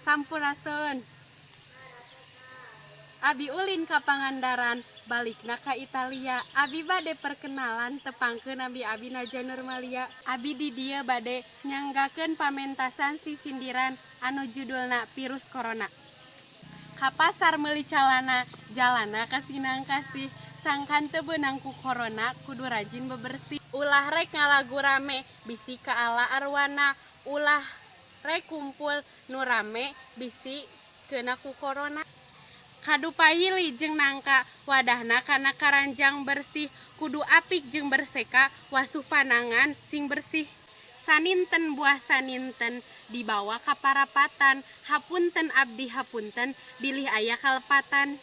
Sampurasun. Abi ulin ka Pangandaran, balikna ka Italia. Abi bade perkenalan, tepangkeun abi, abi Najwa Nurmalia. Abi di dieu bade nyanggakeun pamentasan sisindiran anu judulna Virus Corona. Ka pasar meuli calana, jalana kasinang kasih. Sangkan teu beunang ku corona, kudu rajin bebersih. Ulah rek ngalagu rame, bisi kaala arwana. Ulah rek kumpul nu rame, bisi keuna ku corona. Kadu pahili jeung nangka, wadahna kana karanjang bersih. Kudu apik jeung berseka, wasuh panangan sing bersih. Saninten buah saninten dibawa ka parapatan. Hapunten abdi hapunten bilih aya kalepatan.